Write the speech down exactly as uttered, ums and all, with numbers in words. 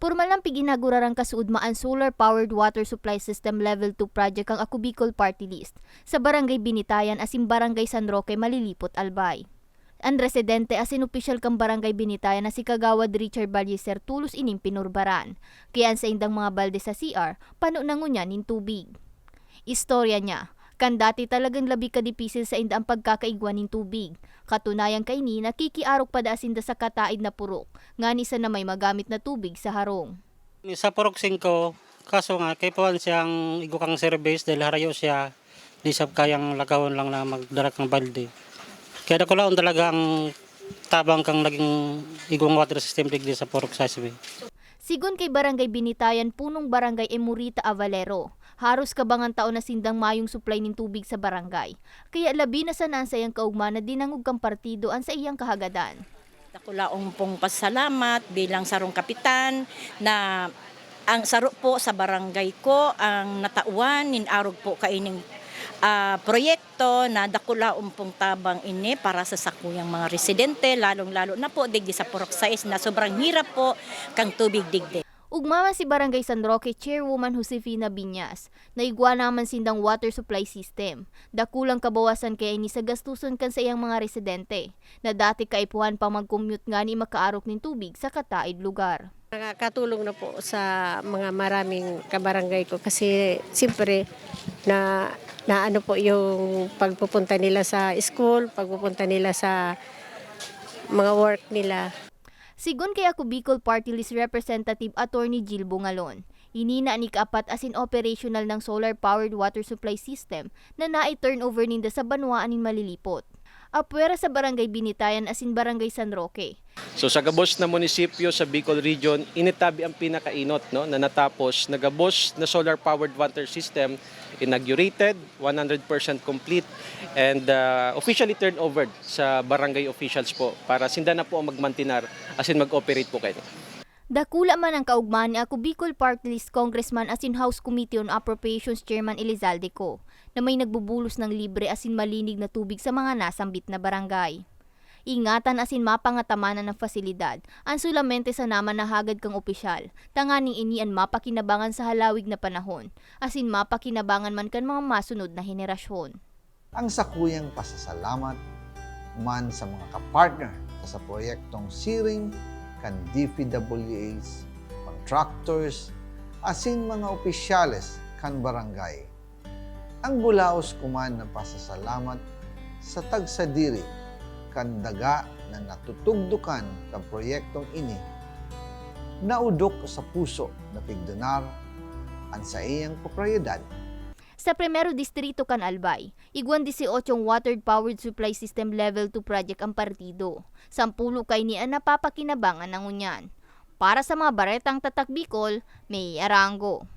Pormal nang piginaguraran kasuodma an solar-powered water supply system level two project kan Ako Bicol Party List sa Barangay Binitayan asin Barangay San Roque, Malilipot, Albay. An residente asin opisyal kan Barangay Binitayan na si Kagawad Richard Balliser tolos ining pinurbaran, kaya an saindang mga balde sa C R pano na ngunyan nin tubig. Istorya niya, kan dati talagang labi kadipisil sainda an pagkakaigwa nin tubig. Katunayan kaini, nakikiarog pa daa sinda sa kataid na purok, ngani sana may magamit na tubig sa harong. Sa Purok singko, kaso nga, kaipuhan siyang igwa kan service dahil harayo siya, di siya kayang lagahon lang na magdara kan balde. Kaya dakulaon talaga ang tabang kan naging igwang water system digdi sa Purok sais B. Sigon kay Barangay Binitayan, punong barangay Emorita Avalero, haros kabangan taon na sindang mayong supply nin tubig sa barangay, kaya labi na sana an saiyang kaogma na dinangog kan partido an saiyang kahagadan. Dakulaon pong pasalamat bilang sarong kapitan na ang saro po sa barangay ko ang natawan nin arog po kaining, ah, proyekto na dakulaon pong tabang ini para sa sakuyang mga residente, lalong-lalo na po digdi sa Purok sais na sobrang hirap po kang tubig digdi. Ugma man si Barangay San Roque Chairwoman Josefina Biñas, naigwa naman sindang water supply system. Dakulang kabawasan kaya ini sa gastuson kan saiyang mga residente, na dati kaipuhan pa mag-commute ngani makaarog nin tubig sa kataid lugar. Nakakatulong na po sa mga maraming kabarangay ko kasi siyempre na, na ano po yung pagpupunta nila sa school, pagpupunta nila sa mga work nila. Sigon kay Ako Bicol Party List Representative Attorney Jill Bungalon, ini na an ikaapat asin operational nang solar-powered water supply system na nai-turnover ninda sa banwaan nin Malilipot, apwera sa Barangay Binitayan asin Barangay San Roque. So, sa gabos na munisipyo sa Bicol Region, initabi ang pinakainot, no, na natapos na gabos na solar-powered water system, inaugurated, one hundred percent complete, and, ah, officially turned over sa barangay officials po para sinda na po ang magmantinar asin mag-operate po kayo. Dakula man ang kaugma ni Ako Bicol Party List Congressman asin House Committee on Appropriations Chairman Elizalde Co, na may nagbubulos ng libre asin malinig na tubig sa mga nasambit na barangay. Ingatan asin mapangatamanan ng pasilidad an sulamente sana man na hagad kan opisyal, tanganing ini an mapakinabangan sa halawig na panahon, asin mapakinabangan man kan mga masunod na henerasyon. Ang sakuyang pasasalamat man sa mga kapartner sa, sa proyektong siring kan D P W H, contractors, asin mga opisyales kan barangay. Ang bulaos ko man na pasasalamat sa tagsadiri kan daga na natutugdokan kan proyektong ini, naudok sa puso na pigdonar an saiyang propiedad. Sa Primero Distrito kan Albay, igwang disyotso water-powered supply system level two project ang partido. Sampulo kaini an napapakinabangan na ngunyan. Para sa mga baretang Tatak Bicol, May Arango.